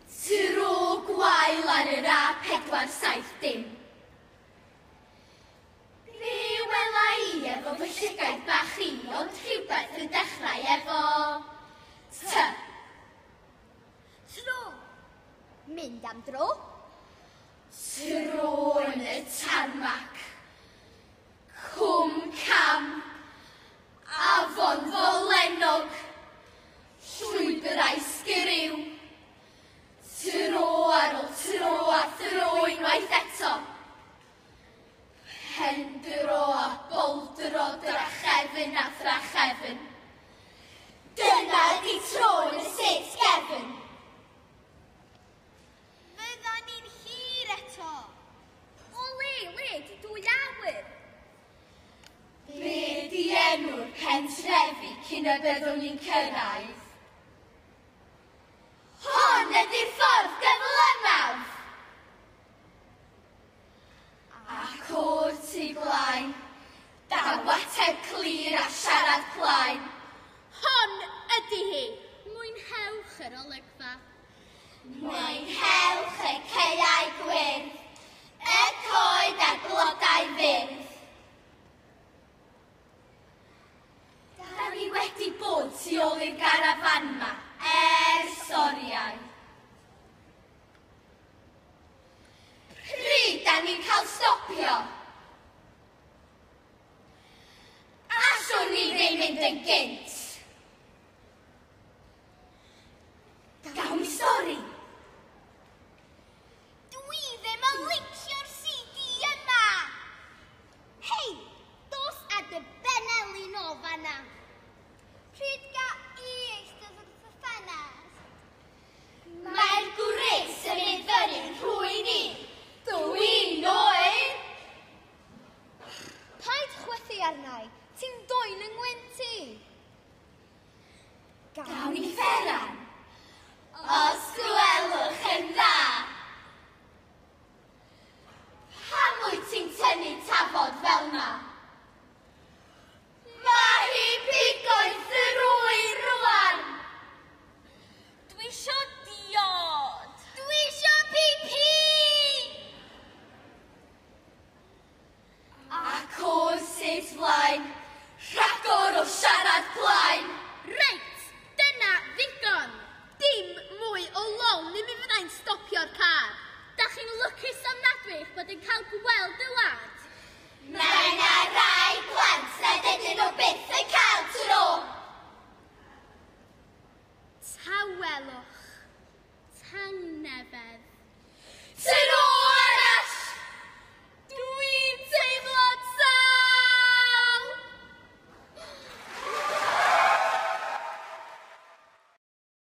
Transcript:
Tro gwael ar yr A470. Be wela i efo fy llygaid bach i, ond rhywbeth yn dechrau efo T. Tro. Mynd am dro. Tro yn y tarmac. Cwm Cam. Afon Ddolennog. Llwybrau sgriw. Tro ar ôl tro a thro unwaith eto. Pendro a boldro drachefn a thrachefn. Dyna ydi tro yn y set gefn. Fyddan ni'n hir eto. O le, le, di 2 awr. Be di enw'r pentrefi cyn y byddwn ni'n cyrraedd? Hon ydi'r ffordd gyflymaf! Ac o'r tu blaen, daw ateb clir a siarad plaen. Hon ydi hi! Mwynhewch yr olygfa. Mwynhewch y caeau gwyrdd, y coed a'r blodau fyrdd. Da ni wedi bod tu ôl i'r garafan ma ers oriau. Pryd da ni'n cael stopio? Allwn ni ddim mynd yn gynt.